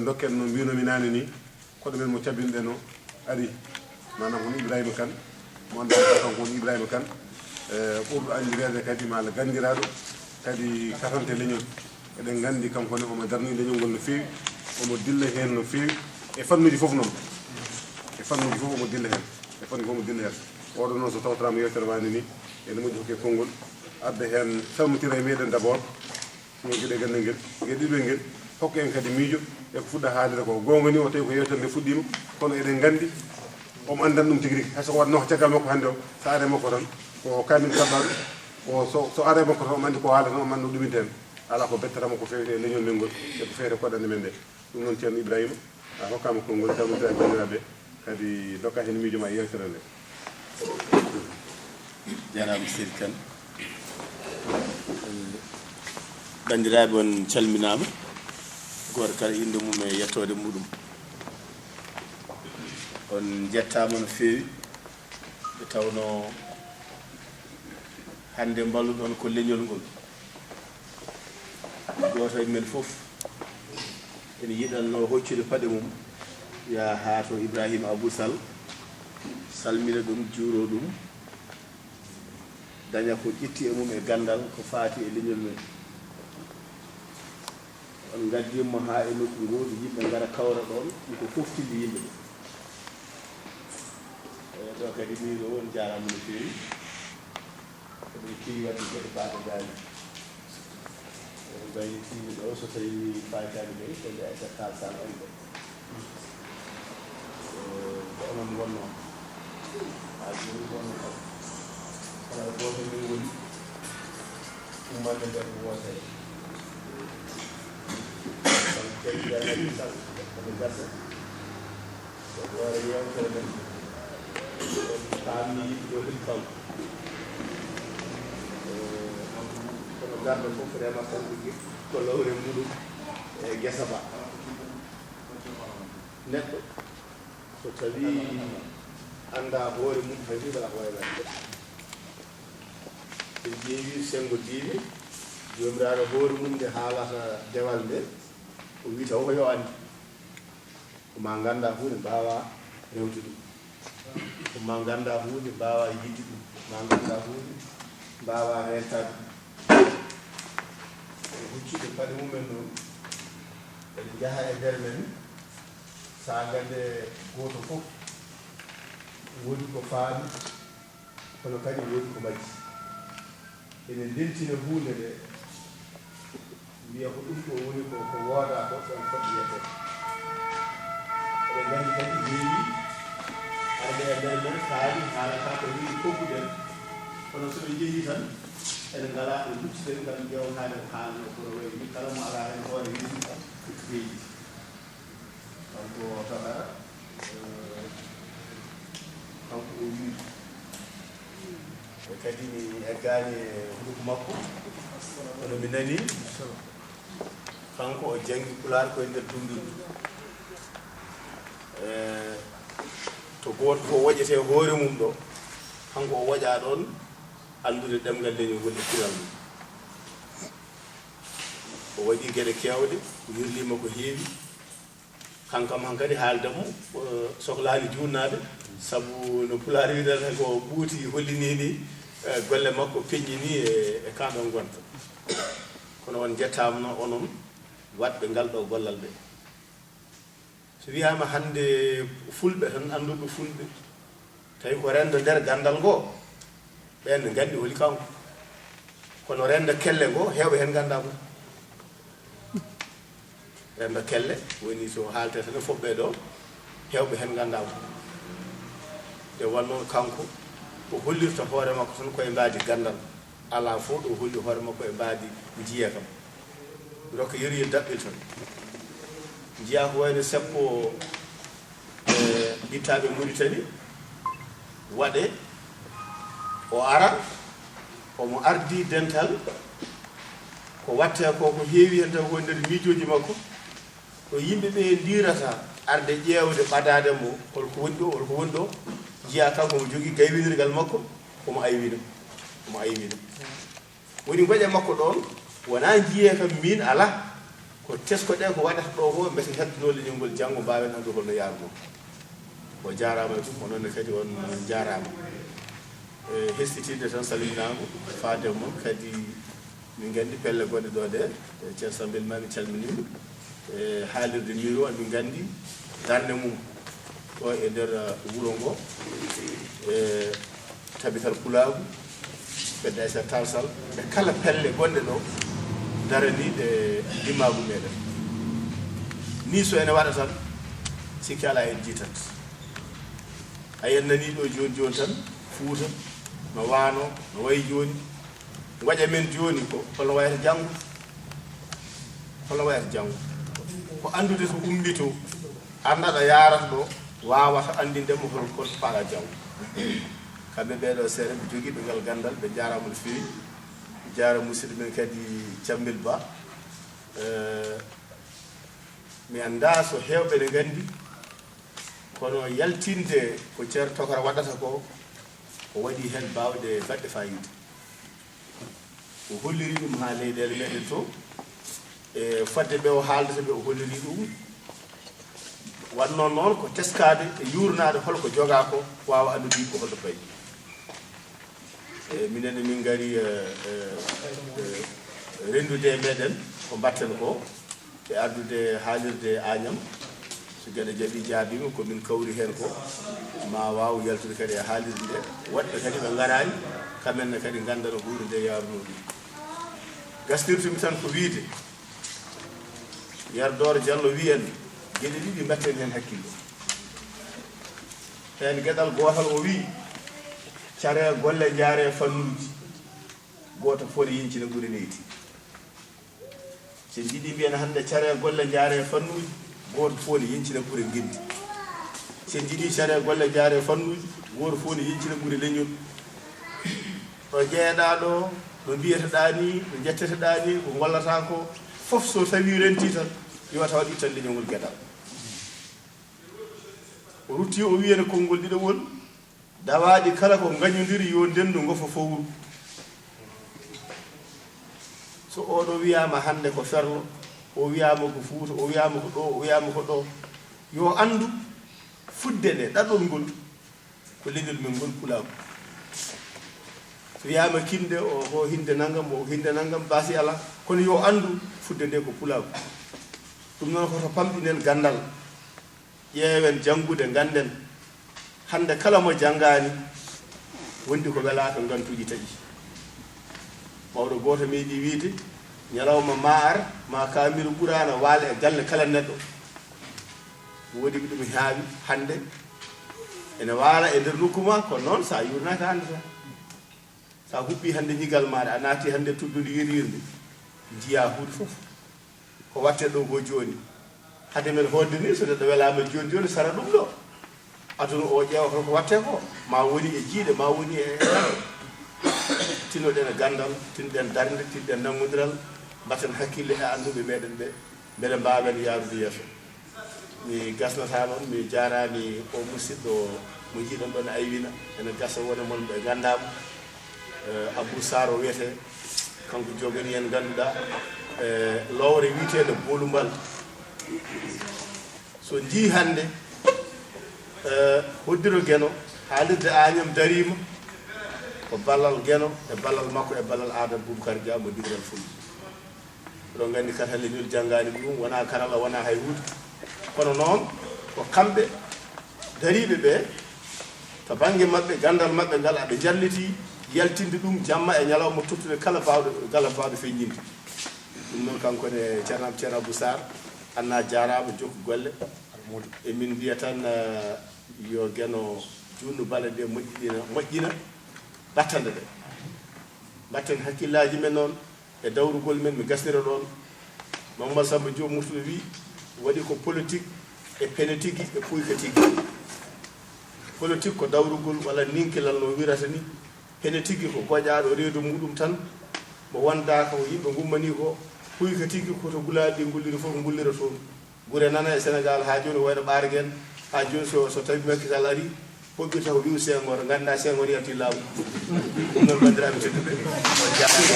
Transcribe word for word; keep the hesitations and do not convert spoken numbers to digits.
Dokken no mbiynomi naane ni, koɗo men mo cabbinɗen o ari, maanaam hono Ibrahima Kane, mo anndaa kanko woni Ibrahima Kane, e, ɓurɗo anndireede kadi maa ganndiraaɗo, kadi katante leñol. Eɗen nganndi kanko ne omo darni leñol ngol no feewi, omo dilla heen no feewi, e fannuuji fof noon. E fannuuji fof omo dilla heen, e fannuuji fof omo dilla heen. Oɗo noon so tawtoraama yeewtere waande ni, ene moƴƴi hokke konngol, adda heen salmotira e meɗen d'abord. Ngel geɗe gandal ngel, ngel ɗiɗo ngel, hokka en kadi miijo e ko fuɗɗa haalde ko. Goonga ni o tawi ko yeewtere nde fuɗɗiima, kono eɗen nganndi omo anndan ɗum tigi rigi. Hay so ko waɗnoo ko caggal makko hannde o, so are makko tan, ko kamin kaɓɓaaɗo, o so, so are makko tan omo anndi ko haalata, omo anndi no ɗumintee. Alaa ko bettata mo ko feewete e leñol men ngol, e ko feewete koɗande men nde. Ɗum noon, Ceerno Ibrahima, a hokkaama konngol, salmintira e banndiraaɓe, kadi ndokka heen miijo ma e yeewtere nde. Jaaraama, Seydi Kane. Banndiraaɓe, on calminaama. Gooto kala innde mum e yettoode muɗum. On njettaama no feewi, nde tawnoo hannde mballuɗon ko leñol ngol. Gooto e men fof ene yiɗatnoo hoccude paɗe mum, yaha haa to Ibrahima Abou Sall, salmina ɗum, juuro ɗum, daña ko ƴetti e mum e ganndal ko faati e leñol men. On ngaddii mo haa e nokku ngootu, yimɓe ngara kawra ɗoon, ɗum ko foftinde yimɓe ɓe. E, ɗo kadi miijo on jaaraama no feewi. Eɗen keewi waɗde geɗe baaɗe daali. Eɗen mbayni tiimi ɗo, so tawii mi faaytaani ɓe, ko nde Aissata Tall Sall en ɓe. E, ko onon ngonnoo. Haa jooni ko onon kadi. Kala gooto e men woni ummatde nder ko wootere. Kono kadi dañaɗi tan, kono gasa. Ko hoore yeewtere men. En paamni yimɓe ɗo hikka. E, kono garɗo fof remata tan ko ge-, ko lowre muɗum e gesa ba. Neɗɗo, so tawii anndaa hoore mum, hay huunde alaa ko waawi waɗde. En ƴeewi senngo diine, Joomiraaɗo hoore mum nde haalata dewal nde, o wii taw ko yo anndu. Ko maa nganndaa huunde mbaawaa rewde ɗum. Ko maa nganndaa huunde mbaawaa yiɗde ɗum. Ko maa nganndaa huunde mbaawaa reentaade ɗum. E huccude paɗe mumen noon, eɗe njaha e nder men, saagande gooto fof woni ko faami, kono kadi woni ko majji. Ene ndeentina huunde nde, mbiya ko ɗum ɗo woni ko, ko woodaa ko, ɗoon foti yetteede. Eɗen nganndi kadi heewi arde e nder men, kaali, haalata ko heewi kokkuɗen. Kono so ɓe njehii tan, ene ngalaa ko luttiden ngam ƴeewtaade ko haalanoo, kono wayi ni kala mo alaa heen hoore résultat, ko heewi. Kanko o tawata, eh, kanko o wiiri. E kadi mi eggaani e hunuko makko, kono mi nani kanko o janngi Pulaar ko e nder dumbirdu. Eh, to gooto fof waƴete hoore mum ɗo, kanko o waƴa ɗoon anndude ɗemngal leñol ngol e pinal mum. O waɗi geɗe keewɗe, wirliima ko heewi. Kankam hankadi haalde mo, eh, sohlaani juutnaade, sabu no Pulaar wiydata ko ɓuuti hollini ni, eh, golle makko peññi ni e, e kaa ɗoon ngonta. Kono on njettaama no onon waɗɓe ngal ɗo gollal ɓe. So wiyaama hannde fulɓe tan, annduɓe fulɓe, tawi ko renndo nder ganndal ngoo, ɓeen ne nganndi holi kanko. Kono renndo kelle ngoo, heewɓe heen nganndaa mo. Renndo kelle woni so haaltee tan e fof ɓee ɗoo, heewɓe heen nganndaa mo. Nde wonnoo kanko, o hollirta hoore makko tan ko e mbaadi ganndal. Alaa fof ɗo holli hoore makko e mbaadi njiya kam. Rokka yeru yo daɓɓel tan. Njiya ko wayno seppo, e, ɓittaaɓe Muritani waɗe, o ara, omo ardi dental, ko watte ko, ko heewi heen taw ko nder miijooji makko. Ɗo yimɓe ɓe ndiirata arde ƴeewde ɓadaade mo, holko woni ɗo, holko woni ɗo, njiya kanko omo jogii gaywinirgal makko, omo aywina, omo aywina. Woni ngoƴa makko ɗoon, wonaa njiyee kam miin alaa. Ko tesko ɗe ko waɗata ɗo ko, mbete heddunoo leñol ngol, janngo mbaawen anndude holno yaarnoo. O jaaraama e ɗum, onon ne kadi on njaaraama. E hesɗitinde tan salminaango faade mon, kadi min nganndi pelle gonɗe ɗo ɗe, e Ceerno Samba Elmaami calminiima. E haalirde Miro, min nganndi darnde mum ɗo e nder, uh, wuro ngo, e Tabital Pulaagu, Fedde Aysata Tall Sall, e kala pelle gonɗe ɗo daraniiɗe ndimaagu meɗen. Ni so ene waɗa tan, sikki alaa en jiitat. A yiyat nanii ɗo jooni jooni tan, Fuuta no waano, no wayi jooni. Ngoƴa men jooni ko holno wayata janngo? Holno wayata janngo? Ko anndude so ummitoo, annda ɗo yaarata ɗo, waawata anndinde mo hol ko faalaa janngo. Kamɓe ɓee ɗo seeɗa, ɓe jogiiɓe ngal ganndal, ɓe njaaraama no feewi. Jaara musidɗo men kadi Jambil Ba. Eh, mi anndaa so heewɓe ne nganndi, kono yaltinde ko Ceerno Tokara waɗata ko, o waɗi heen baawɗe baɗɗe faayiida. O holliri ɗum haa leyɗeele meɗen to, e fodde ɓe o haaldata ɓe, o holliri ɗum. Wannoo noon ko teskaade e yuurnaade hol ko jogaa ko, waawa anndude yimɓe hol to payi. E minen ne min ngari, e, e, e, renndude e meɗen ko mbaɗten ko, e ardude haalirde Añam. So geɗe jaɓi jaabiima, ko min kawri heen ko, ma waaw yaltude kadi e haalirde nde. Woɗɓe kadi ɓe ngaraani, kamɓe ne kadi ngannda no huunde nde yaarunoo ɗum. Gastirtumi tan ko wiyde, Yero Dooro Jallo wiyi en, geɗe ɗiɗi mbaɗten heen hakkille. Heen geɗal gootal o wiyi, caree golle, njaaree fannuuji, gooto fof ne yeñcina ɓure leydi. So en njiɗii mbiyen hannde caree golle, njaaree fannuuji, gooto fof ne yeñcina ɓure ngenndi. So en njiɗii caree golle, njaaree fannuuji, gooto fof ne yeñcina ɓure leñol. Ɗo jeyeɗaa ɗo, ɗo mbiyeteɗaa ni, ɗo njetteteɗaa ni, ko ngollataa ko, fof so tawii rentii tan, yo taw aɗa itta leñol ngol geɗal. O rutti, o wiyi ene konngol ɗiɗawol, dawaaɗi kala ko ngañondiri, yo ndenndu ngofo fowru. So oɗo wiyaama hannde ko ferlo, o wiyaama ko Fuuta, o wiyaama ko ɗo, o wiyaama ko ɗo, yo anndu fudde nde, ɗaɗol ngol, ko leñol men ngol, pulaagu. So wiyaama kinde, o ko hinde nanngam, o hinde nanngam, baasi alaa. Kono yo anndu fudde nde ko pulaagu. Ɗum noon, hoto pamɗinen ganndal. Ƴeewen janngude, ngannden. Hannde kala mo janngaani, wondi ko welaaka ngantuuji taƴi. Mawɗo gooto meeɗi wiyde, ñalawma ma ar, ma kaamiru Quraana waala e galle kala neɗɗo. Woodi ko ɗum heewi hannde, ene waala e nder nokku ma, kono noon so a yuurnaaki a anndataa. So a huɓɓii hannde ñiigal maaɗa, a naati hannde tuddundi yiryirndi, njiyaa huunde fof. Ko waɗtee ɗo ko jooni. Hade men hootde ni, so neɗɗo welaama jooni jooni, sara ɗum ɗo. Aduna o ƴeewa holko waɗtee ko, ma woni e jiiɗe, ma woni e, tinnoɗen e ganndal, tinɗen darnde, tinɗen nanngondiral, mbatten hakkille e annduɓe meɗen ɓe, mbele mbaawen yaarude yeeso. Mi gasnataa noon, mi jaaraani o musidɗo mo njiiɗon ɗon Aywina, ene gasa wona mon ɓe nganndaa mo. Eh, Abou Sarr o wiyetee, kanko joganii en, ngannduɗaa, eh, lowre wiyeteende Boolumbal. So njii hannde, eh, hoddiro Geno, haalirde Añam dariima, ko ballal Geno e ballal makko e ballal Aadam Boubacar Dia mo Digiral Fulɓe. Oɗon nganndi kata leñol janngaani ɗum, wonaa karalla, wonaa hay huunde. Kono noon, ko kamɓe dariiɓe ɓe, to bannge maɓɓe, ganndal maɓɓe ngal, aɓe njallitii yaltinde ɗum jamma e ñalawma, tottude kala baawɗo, kala baawɗo feññinde. Ɗum noon, kanko ne Ceerno, Ceerno Abou Sarr, Anna jaaraama, jokku golle. E min mbiya tan, eh, yo Geno juutnu bale ɗe, moƴƴina, moƴƴina battane ɗe. Mbatten hakkillaaji men noon. E dawrugol men, mi gasnira ɗoon. Mamadou Samba Diop Murtuɓe wi, waɗi ko politique e pene tigi e puyka tigi. Politique ko dawrugol walla ninkilal no wirata ni. Pene tigi ko goƴaaɗo reedu muɗum tan, mo wondaaka ko yimɓe ngummanii ko. Puyka tigi ko to gulaaɗi ɗi ngulliri fof ngullira toon. Gure nana e Senegaal haa jooni, ko wayno Ɓaargeen, haa jooni so, so tawi Macky Sall arii, hoɓɓirta ko wiwu Senghor, nganndaa Senghor yalti laamu. Ɗum noon, banndiraaɓe tedduɓe, on njaaraama.